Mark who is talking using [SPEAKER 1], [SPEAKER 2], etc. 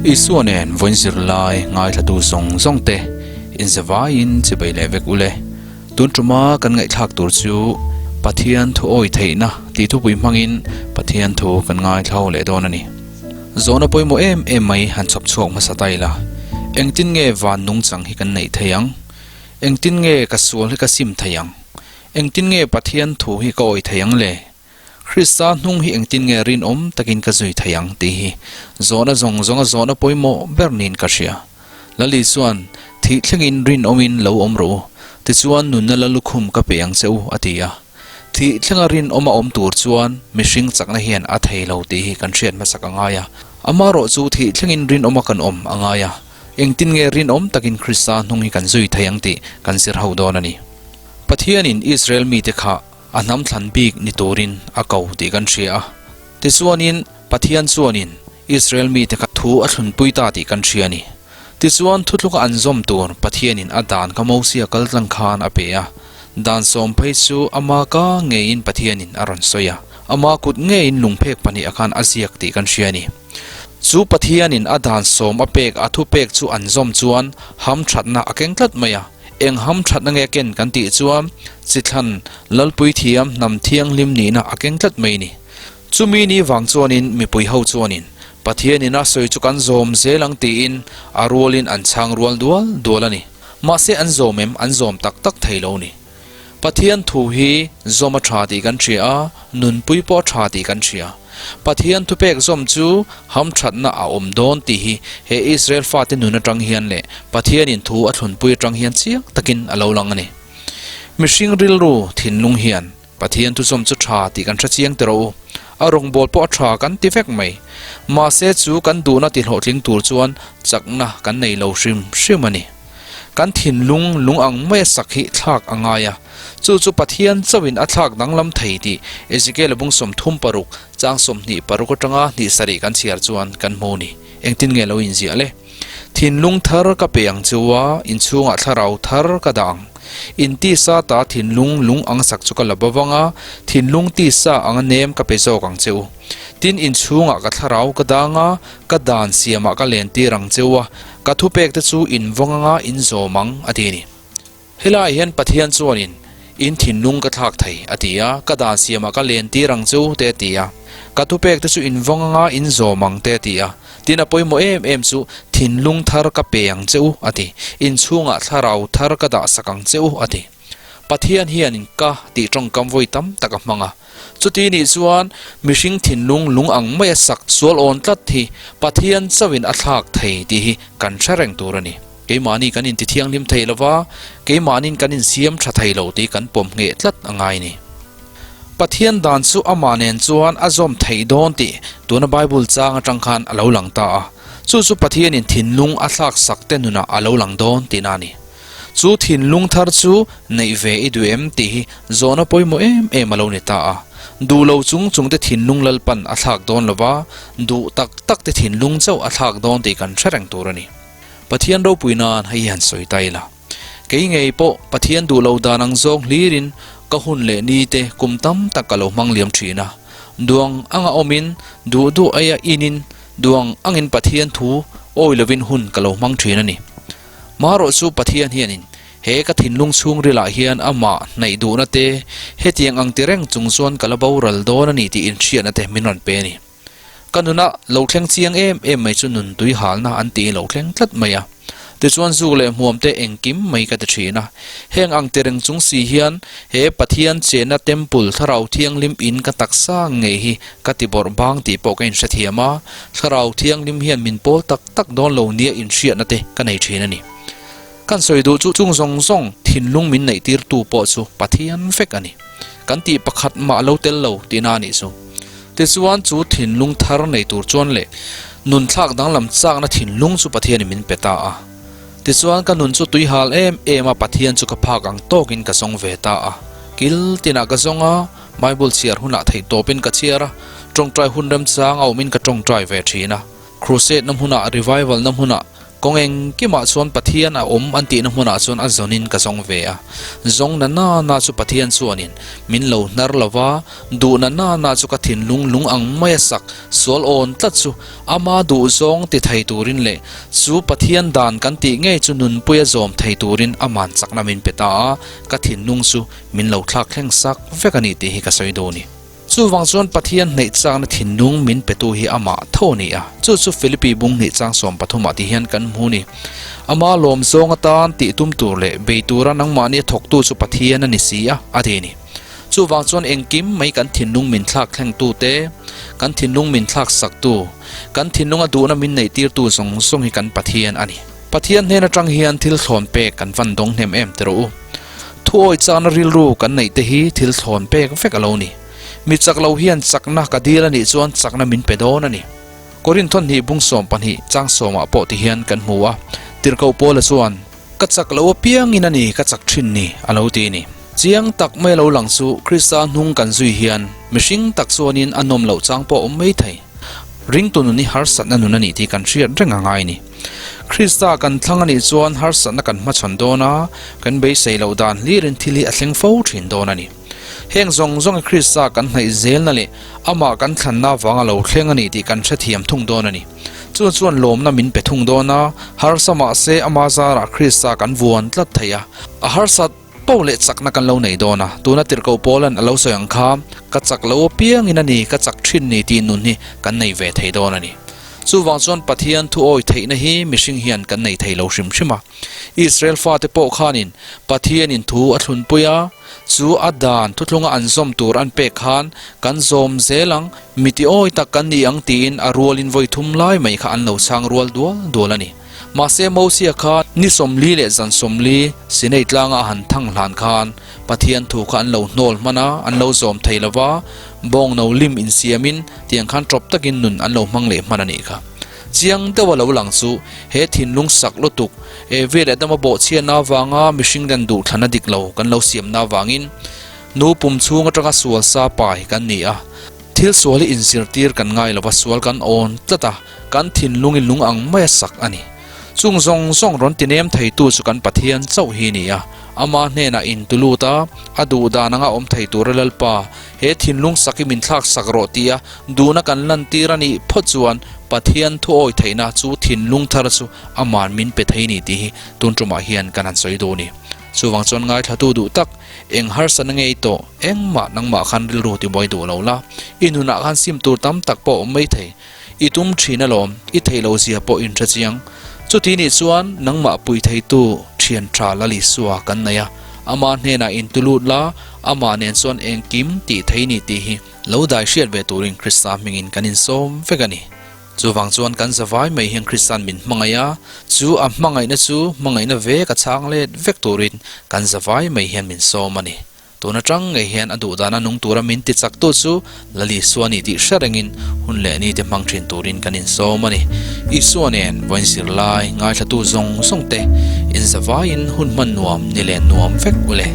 [SPEAKER 1] Isua nen vawiin zirlai ngaithlatu zawng zawng te inzavaiin chibai leh vek ule. Tun tuma kan ngaihthlak tur chu Pathian thu awi theihna tih thupui hmangin Pathian thu kan ngaithla leh dawn a ni. Zawhna pawimawh em em mai han chhawp chhuak hmasa ta ila, engtin nge van nungchang hi kan neih thei ang? Engtin nge ka sual hi ka sim thei ang? Engtin nge Pathian thu hi ka awi thei ang le? Krista hnung hi engtin nge rinawm takin ka zui thei ang tih hi zawhna zawng zawnga zawhna pawimawh ber niin ka hria. Lali chuan, Thih thlengin rinawmin lo awm rawh u, tichuan nunna la lukhum ka pe ang che u, a ti a. Thih thlenga rinawm a awm tur chuan mihring chakna hian a thei lo tih hi kan hriat hmasak a ngai a. Amaherawh chu thih thlengin rinawma kan awm a ngai a. Engtin nge rinawm takin Krista hnung hi kan zui thei ang tih kan zir ho dawn a ni. Pathianin Israel mite kha a hnam thlan bik ni turin a ko tih kan hria a. Tichuanin Pathian chuanin Israel mite kha thu a thlunpui ta tih kan hria a ni. Tichuan thutluka an zawm tur Pathianin a dan kha Mosia kal tlang khan a pe a. Dan sawm phei chu ama ka ngeiin Pathianin a rawn sawi a. Ama kut ngeiin lungphek pahniha khan a ziak tih kan hria a ni. Chu Pathianin a dan sawm a pek a thupek chu an zawm chuan hamthatna a keng tlat mai a. Eng ham thatna nge ken kan tih chuan chithlan Lalpui thiam hnam thianghlim nihna a keng tlat mai ni. Chumi ni vang chuanin mipui ho chuanin Pathianin a sawi chu kan zawm zel ang tiin a rualin an chhang rual dual dual a ni. Mahse an zawm em an zawm tak tak thei lo ni. Pathian thu hi zawm a tha tih kan hria a, nunpui pawh a tha tih kan hria. Pathian thupek zawm chu hamthatna a awm dawn tih hi he Israel fate nun atang hian leh Pathianin thu a thlunpui atang hian chiang takin a lo lang a ni. Mihring rilru thinlung hian Pathian thu zawm chu tha tih kan hre chiang teh rawh u. A rawngbâwl pawh a tha kan ti vek mai. Mahse chu kan duhna tihlawhtling tur chuan chakna kan nei lo hrim hrim a ni. Kan thinlung lung ang maia sak hi thlak a ngai a, chu chu Pathian chauhin a thlak danglam thei tih Ezekiel-a bung 36, chang 26 atanga hnih sarih kan chhiar chuan kan hmu ni. Engtin nge lo inziah le? Thinlung thar ka pe ang chu a, inchhungah thlarau thar ka dah ang. In tisa ta thinlung lung ang sak chu ka la bawk ang a, thinlung tisa anga nem ka pe zawk ang che u. Tin, inchhungah ka thlarau ka dang a, ka dan siamah ka lentir ang che u a, Ka thupek te chu in vawng anga in zawm ang, a ti a ni. Helaiah hian Pathian chuanin, In thinlung ka thlak thei, a ti a, ka dan siamah ka len tir ang chu, te a ti a. Ka thupek te chu in vawng anga in zawm ang, te a ti a. Tin, a pawimawh em em chu, Thinlung thar ka pe ang che u, a ti. In chhungah thlarau thar ka dahsak ang che u, a ti. Pathian hianin ka tih tawngkam vawi tam tak a hmang a. Chuti nih chuan mihring thinlung lung ang maia sak sual awn tlat hi Pathian chauhin a thlak thei tih hi kan hre reng tur a ni. Keimahni kan inti thianghlim thei lo va, keimahnin kan insiam tha thei lo tih kan pawm ngheh tlat a ngai ni. Pathian dan chu amah nen chuan a zawm theih dawn tih tuna Bible chang atang khan a lo lang ta a. Chu chu Pathianin thinlung a thlak sak te nunah a lo lang dawn tihna a ni. Chu thinlung thar chu neih ve i duh em tih hi zawhna pawimawh em em a lo ni ta a. Duh lo chung chung te thinlung Lalpan a thlak dawn lo va, duh tak tak te thinlung chauh a thlak dawn tih kan hre reng tur a ni. Pathian ropui nan hei hi han sawi ta ila. Kei ngei pawh Pathian duh lo dan ang zawng hlirin ka hun leh ni te kum tam tak ka lo hmang liam thin a. Duang anga awmin, duh duh aia inin, duang angin Pathian thu awi lovin hun ka lo hmang thin a ni. Marawh chu Pathian hianin he ka thinlung chhungrilah hian amah hnaih duhna te, hetiang ang ti reng chung chuan ka la boral dawn a ni tih inhriatna te min rawn pe a ni. Ka nuna lo thleng chiang em em mai chu nun tui halna an tih lo thleng tlat mai a. Tichuan zuk leh hmuam te engkim mai ka ti thin a. Heng ang ti reng chung si hian he Pathian chenna Temple Thlarau Thianghlim in ka taksa ngei hi ka ti bawrh bang tih pawh ka inhrethiam a, Thlarau Thianghlim hian min pawl tak tak dawn lo nia inhriatna te ka nei thin a ni. Kan sawi duh chu chung zawng zawng thinlung min neih tirtu pawh chu Pathian vek a ni. Kan tih pakhat mah lo tel lo tihna a nih chu. Tichuan chu thinlung thar nei tur chuan leh nun thlak danglam chakna thinlung chu Pathianin min pe ta a. Tichuan ka nun chu tui hal em em a Pathian chu ka phak ang tawkin ka zawng ve ta a. Kil tinah ka zawng a, Bible chhiar hunah theih tawpin ka chhiar a, tawngtai hun remchang a awmin ka tawngtai ve thin a. Crusade na hmunah, revival na hmunah. Kawng engkimah chuan Pathian a awm an tihna hmunah chuan a zawnin ka zawng ve a. Zawng na na na chu Pathian chuanin min lo hnar lo va, duh na na na chu ka thinlung lung ang maia sak sual awn tlat chu ama duhzawng ti thei turin leh chu Pathian dan kan tih ngei chu nunpuia zawm thei turin aman chakna min pe ta a, ka thinlung chu min lo thlak thleng sak vek a ni tih hi ka sawi duh a ni. Chuvang chuan Pathian hneih chakna thinlung min petu hi amah tho a ni a, chu chu Philippi bung hnih chang 13 ah ti hian kan hmu a ni. Ama lawm zawng atan tih tum tur leh bei tura nangmahni a thawktu chu Pathian a ni si a, a ti a ni. Chuvang chuan engkim mai kan thinlung min thlak thlengtu te, kan thinlung min thlak saktu, kan thinlunga duhna min neihtirtu zawng zawng hi kan Pathian a ni. Pathian hnen atang hian thil thlawn pek kan van dawng hnem em ti rawh u. Thuawi chakna rilru kan neih te hi thil thlawn pek vek a lo ni. Mi chak lo hian chakna ka dil a nih chuan chakna min pe dawn a ni. Korinthon hnih bung 12 chang sawmah pawh ti hian kan hmu a, Tirhkoh Paula chuan, Ka chak lo apiangin a ni ka chak thin ni, a lo ti a ni. Chiang tak mai lo lang chu Krista hnung kan zui hian mihring tak chuanin a nawm loh chang pawh a awm mai thei. Ringtu nun hi harsatna nun a nih tih kan hriat reng a ngai ni. Krista kan thlang a nih chuan harsatna kan hmachhawn dawn a, kan beisei loh dan hlirin thil hi a thleng fo thin dawn a ni. Heng zawng zawng hi Krista kan hnaih zelna leh amah kan thlanna avanga lo thleng a ni tih kan hrethiam thung dawn a ni. Chu chuan lawmna min pe thung dawn a, harsa mahse ama zarah Krista kan vuan tlat thei a, a harsat Po leh chakna kan lo nei dawn a, tuna tirhkoh Paulan a lo sawi ang kha, Ka chak lo apiangin a ni, ka chak thin ni tih nun hi kan nei ve thei dawn a ni. Chuvang chuan Pathian thu awi theihna hi mihring hian kan nei thei lo hrim hrim a. Israel fate pawh khanin Pathianin thu a thlunpui a, chu a dan thuthlunga an zawm tur an pek khan kan zawm zel ang, mi ti awi tak kan ni ang tiin a rualin vawi thum lai mai kha an lo chhang rual dual dual a ni. Mahse Mosia kha ni 40 leh zan 40 Sinai tlanga a han thang hlan khan Pathian thu kha an lo hnawl hman a, an lo zawm thei lo va, bawng no lim insiamin tiang khan tawp takin nun an lo hmang leh hman a nih kha. Chiang deuha lo lang chu he thinlung sak lutuk, Evi leh Adama bawhchhiatna avanga mihring den duhthlanna dik lo kan lo siamna avangin nu pum chhung atanga sual sa pai kan ni a, Thil sual hi inzirtir kan ngai lova sual kan awn tlat a, kan thinlung i lung ang maia sak a ni. Chung zawng zawng rawn ti nem theitu chu kan Pathian chauh hi ni a, ama hnenah intu lut a, a duh dan anga awm thei tura Lalpa, he thinlung sak i min thlak sak rawh tia duhna kan lantir a nih phawt chuan Pathian thu awi theihna chu thinlung thar chu aman min pe thei ni tih hi tun tumah hian kan han sawi duh a ni. Chuvang chuan ngaithlatu duh tak Eng harsatna ngei tawh, engmah nangmah khan rilru ti buai duh lo la, i nunah khan sim tur tam tak pawh a awm mai thei. I tum thin alawm, i theih lo zia pawh in hre chiang. Chuti nih chuan nangmah pui theitu thian tha Lal Isua kan nei a, ama hnenah in tu lut la, amah nen chuan engkim tih thei ni tih hi lo dai hriat ve turin Krista hmingin kan insawm vek a ni. Chuvang chuan kan zavai mai hian Krista'n min hmangaih a, chu a hmangaihna chu hmangaihna vek a chhang let vek turin kan zavai mai hian min sawm a ni. Tun atang ngei hian a duhdana nung tura min ti chaktu chu Lal Isua ni tih hre rengin hun leh ni te hmang thin turin kan insawm a ni. Isua nen vawiin zirlai, ngaithlatu zawng zawng te inzavaiin hun hman nuam ni leh nuam vek u le.